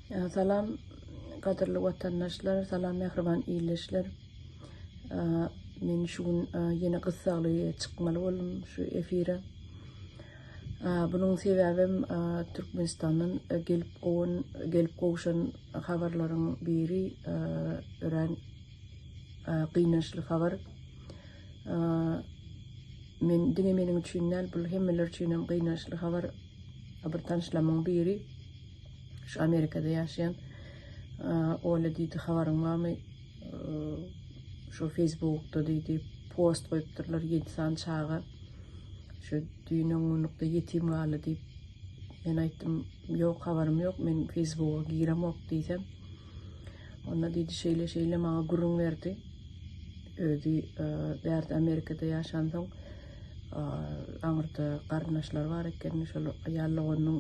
Salam gadyrly watandaşlar, salam mähriban ildeşler. Men şu gün ýene gyssagly çykmaly boldum şu efire. Bunuň sebäbem Türkmenistandan gelip gowan gelip gowşan habarlaryň biri örän gynançly habar. Men diňe meniň üçin däl, bul hemmeler üçin hem gynançly habar. Bir tanyşlarymyň biri şu Amerikada ýaşaýan Ola diýdi, habaryň barmy? Şu Facebookda diýdi, post goýupdyrlar, 7 sany çaga şu düýn öňňünlikde ýetim galdy diýip. Men aýtdym, ýok, habarym ýok, men Facebooka giremok diýsem. Onda diýdi, şeýle-şeýle maňa gürrüň berdi. Özi bärde Amerikada ýaşansoň, aňyrda garyndaşlary bar ekeni, şol aýal doganynyň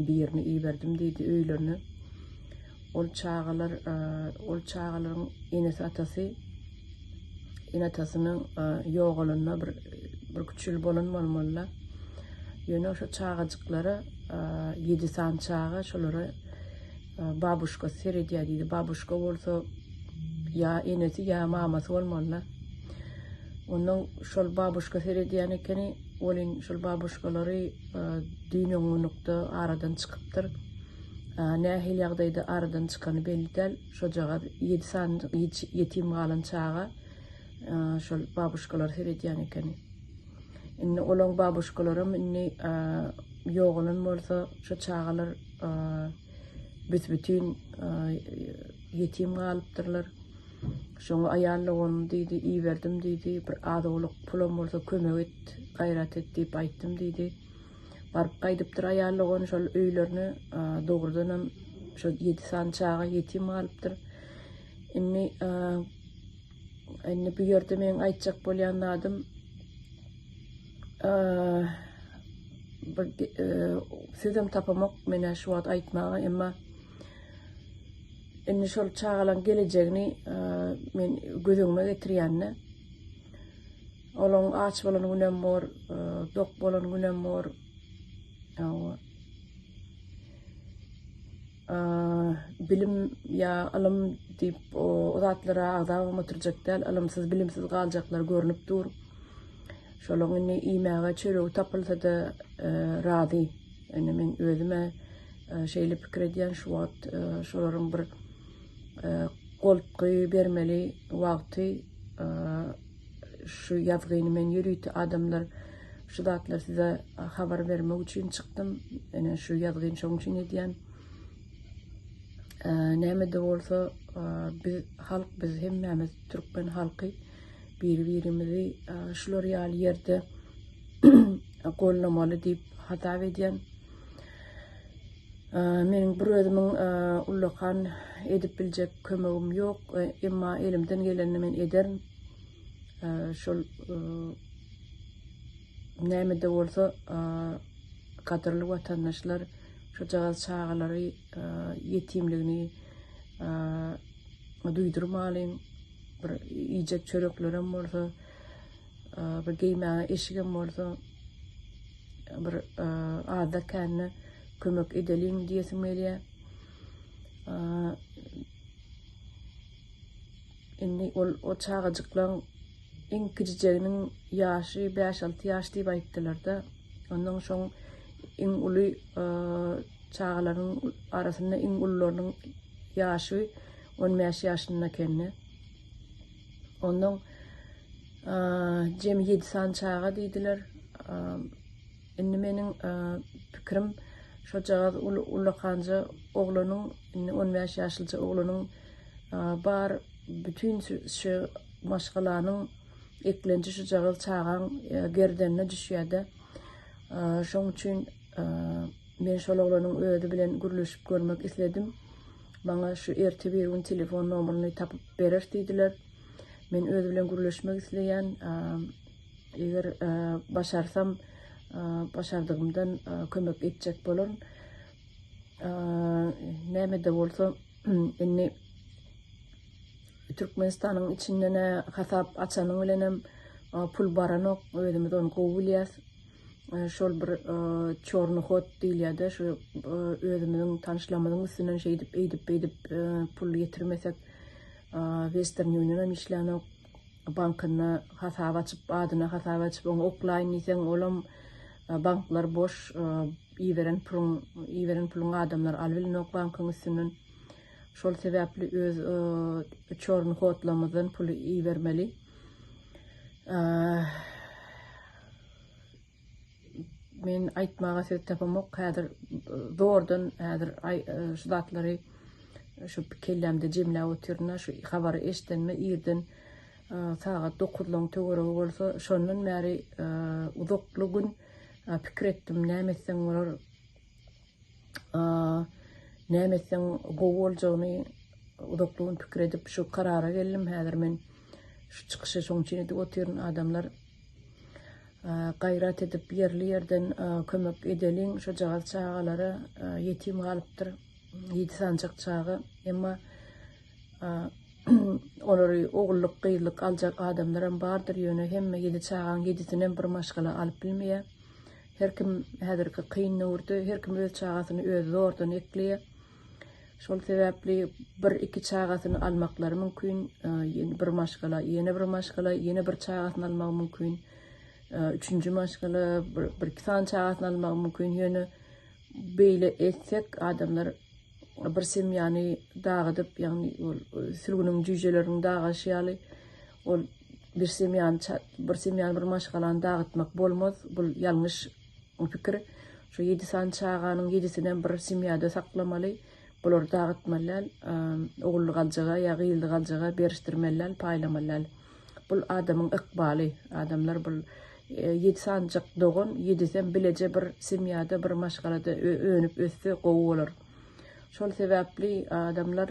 birini iberdim diýdi öýlerine. Ol çagalar, ol çagalaryň enesi-atasy ene-atasynyň ýogalanyna bir bir üç ýyl bolan bolmaly-da. Ýöne şo çagajyklara ýedi sany çaga şolara Babuşkasy seredýär diýdi. Babuşka bolsa ýa enesi ýa mamasy bolmaly-da. Ondan şol babuşka seredýän ekeni, welin şol babuşkalary düýn öňňünlikde aradan çykypdyr. Nähili ýagdaýda aradan çykany belli däl. Şojagaz ýedi sany ýetim galan çaga şol babuşkalara seredýän ekeni. Indi olaň babuşkalaram indi ýogalan bolsa şo çagalar büs-bütin ýetim galypdyrlar. Şoňa aýal doganym diýdi, iberdim diýdi, bir az-owlak pulam bolsa kömek et, gaýrat et diýip aýtdym diýdi. Baryp gaýdypdyr aýal dogan şol öýlerine, dogrudanam şol ýedi sany çaga ýetim galypdyr. Indi indi bu ýerde meň aýtjak bolýan zadym bir sözem tapamok menä şu wagt aýtmaga emma indi şol çagalaň gelejegini men göz öňüme getirýände olaň aç bolan günem bor dok bolan günem bor Bilim ýa ylym diýip o zatlara agzabam oturjak däl. Ylymsyz, bilimsiz galjaklar görnüp dur. Şolaň indi iýmäge çöregi tapylsa-da razy. Indi men özüm-ä şeýle pikir edýän şu wagt şolaryň bir goltgy bermeli wagty şu ýazgyny men ýörite adamlar şu zatlary size habar bermek üçin çykdym. Ene şu ýazgyny şoň üçin edýän. Näme-de bolsa biz halk biz hemmämiz türkmen halky biri-birimizi şular ýaly ýerde gollamaly diýip hasap edýän. Meniň bir özümiň ullakan edip biljek kömegim ýok, emma elimden gelenini men ederin. Şol näme-de bolsa gadyrly watandaşlar şojagaz çagalary ýetimligini duýdurmalyň. Bir iýjek çöreklerem bolsa, bir geýmäge eşigem bolsa bir azda-kände kömek edeliň diýesim gelýär. Indi ol o çagajyklaň iň kiçijeginiň ýaşy bäş-alty ýaş diýip aýtdylar-da. Ondan soň iň uly çagalaryň arasynda iň ulularynyň ýaşy 15 ýaşynda ekeni. Ondan jemi 7 sany çaga diýdiler. Indi meniň pikirim şojagaz uly ullakanja oglanyň indi 15 ýaşlyja oglanyň bar bütin şu maşgalanyň eklenji şujagaz çagaň gerdenine düşýärde. Şoň üçin men şol oglanyň özi bilen gürleşip görmek isledim. Maňa şu erte bir gün telefon nomerini tapyp berer diýdiler. Men özi bilen gürleşmek isleýän. Eger başarsam, başardygymdan kömek etjek bolaryn. Näme-de bolsa, indi Türkmenistanyň içinden-ä hasap açanyň bilenem pul baranok, özümiz ony gowy bilýäs. Şol bir çorny hod diýilýär-de, şu özümiziň tanyşlarymyzyň üstünden şeýdip, eýdip, beýdip pul ýetirmesek, Western Union hem işlänok. Bankynda hasap açyp, adyna hasap açyp, oňa oklaýyn diýseň, olam banklar boş, iberen puluň, iberen puluň adamlar alyp bilenok bankyň üstünden. Şol sebäpli öz çorny hodlarymyzdan puly ibermeli. Men aýtmaga söz tapamok. Häzir zordan häzir şu zatlary şu kellämde jemläp otyryn. Şu habary eşidenime irden sagat 9-laň töweregi bolsa, şondan bäri uzakly gün pikir etdim, näme etseň bolar, näme etseň gowy boljagyny uzakly gün pikir edip şu karara geldim. Häzir men şu çykyşy şoň üçin edip otyryn. Adamlar Gaýrat edip ýerli ýerden kömek edeliň şojagaz çagalara ýetim galypdyr ýedi sanjak çaga emma olary ogullyk gyzlyk aljak adamlaram bardyr ýöne hemme ýedi çagaň ýedisinem bir maşgala alyp bilmeýär her kim häzirki kyn döwürde her kim öz çagasyny özi zordan ekleýär Şol sebäpli bir-iki çagasyny almaklary mümkin, bir maşgala, ýene bir maşgala, ýene bir çagasyny almagy mümkin, üçünji maşgala bir-iki sany çagasyny almagy mümkin. Ýöne beýle etsek adamlar bir semýany dagydyp, ýagny ol sürgüniň jüýjeleriniň dagaşy ýaly ol bir semýany bir semýany bir maşgalany dagytmak bolmaz. Bu ýalňyş pikir. Şu ýedi sany çaganyň ýedisinem bir semýada saklamaly. Bulary dagytmaly däl. Ogully galjaga ýa gyzly galjaga berişdirmeli däl, paýlamaly däl. Bul adamyň ykbaly. Adamlar bul ýedi sanyjak dogan, ýedisem bileje bir semýada, bir maşgalada önüp össe gowy bolar. Şol sebäpli adamlar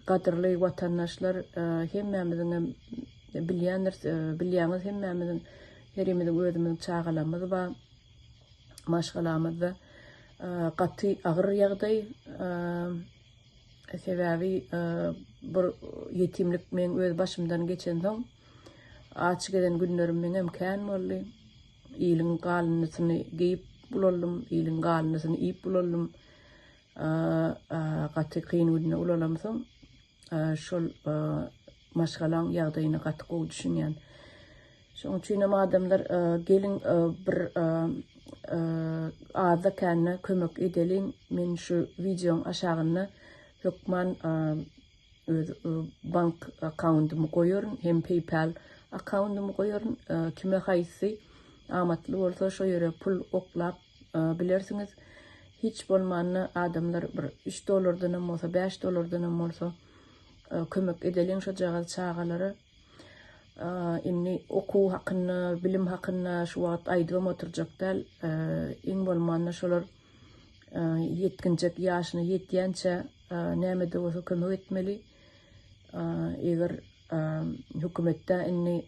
gadyrly watandaşlar hemmämiziňem bilýändiris, bilýäňiz hemmämiziň herimiziň özümiziň çagalarymyz bar. Maşgalamyzda gaty agyr ýagdaý. Sebäbi bir ýetimlik meň öz başymdan geçensoň aç gezen günlerim meňem kän boldy. Iliň galyndysyny geýip ulaldym, iliň galyndysyny iýip ulaldym. Gaty kyn günde ulalamsoň şol maşgalaň ýagdaýyna gaty gowy düşünýän. Şonuň üçin hem adamlar geliň bir azda kände kömek edeliň. Men şu wideoň aşagynda hökman öz bank akkaundymy goýaryn hem PayPal akkaundymy goýaryn. Kime haýsy amatly bolsa şo ýere pul oklap bilersiňiz. Hiç bolmanda adamlar bir 3 dollardan hem bolsa, 5 dollardan hem bolsa kömek edeliň şojagaz çagalara. Indi okuw hakynda, bilim hakynda şu wagt aýdybam oturjak däl. Iň bolmanda şolar ýetginjek ýaşyna ýetýänçä näme-de bolsa kömek etmeli. Eger hökümetde indi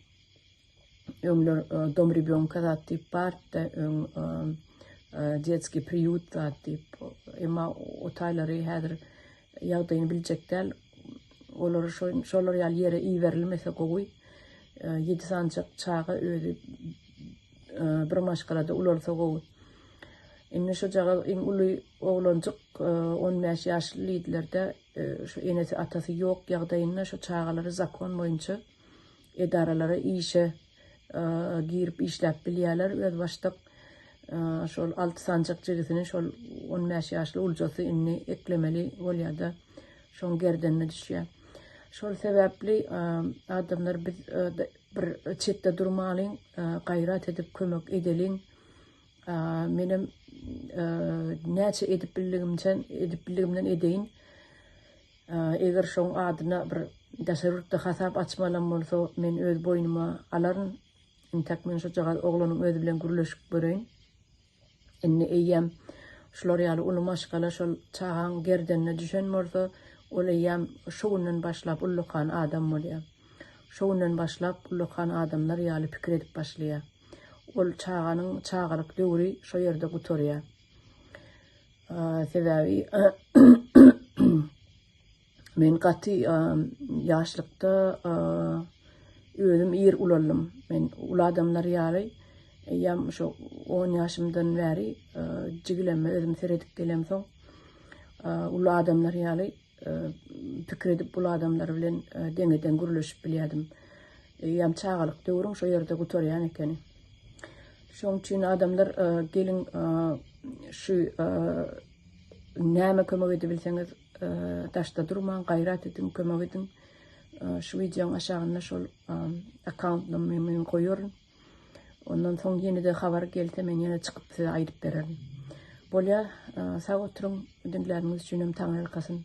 Öňler dom rебенка zat diýip bardy, öň detskiý priýut zat diýip. Emma o taýlary häzir ýagdaýyny biljek däl. Olary şolar ýaly ýere iberilmese gowy. Ýedi sanjak çaga özi bir maşgalada ulalsa gowy. Indi şojagaz iň uly oglanjyk 15 ýaşly diýdiler-de, şu enesi atasy ýok ýagdaýynda şu çagalary zakon boýunça edaralara işe girip işläp bilýärler. Özbaşdak şol 6 sanjak jigisini şol 15 ýaşly uljasy indi eklemeli bolýar-da, şoň gerdenine düşýär. Şol sebäpli adamlar biz bir çetde durmalyň, gaýrat edip kömek edeliň. Menem näçe edip bildigimçen, edip bildigimden edeýin. Eger şoň adyna bir daşary ýurtda hasap açmalam bolsa, men öz boýnuma alaryn. Intäk men şojagaz oglanyň özi bilen gürleşip göreýin. Indi eýýäm şular ýaly uly maşgala şol çagaň gerdenine düşen bolsa, ol eýýäm şo günden başlap ullakan adam bolýar. Şo günden başlap ullakan adamlar ýaly pikir edip başlaýar. Ol çaganyň çagalyk döwri şo ýerde gutarýar. Sebäbi men gaty ýaşlykda özüm ir ulaldym. Men uly adamlar ýaly. Eýýäm şo on ýaşymdan bäri jigileme özüm seredip gelemsoň, uly adamlar ýaly pikir edip uly adamlar bilen deňe-deň gürleşip bilýärdim. Eýýäm çagalyk döwrüň şo ýerde gutarýan ekeni. Şoň üçin adamlar geliň şu näme kömek edebilseňiz daşda durmaň, gaýrat ediň, kömek ediň. Şu wideoň aşagynda şol akkaunt nomerymy goýaryn. Ondan soň ýene-de habar gelse men ýene çykyp size aýdyp bererin. Bolýar, sag oturyň, diňläniňiz üçin hem taňryýalkasyn.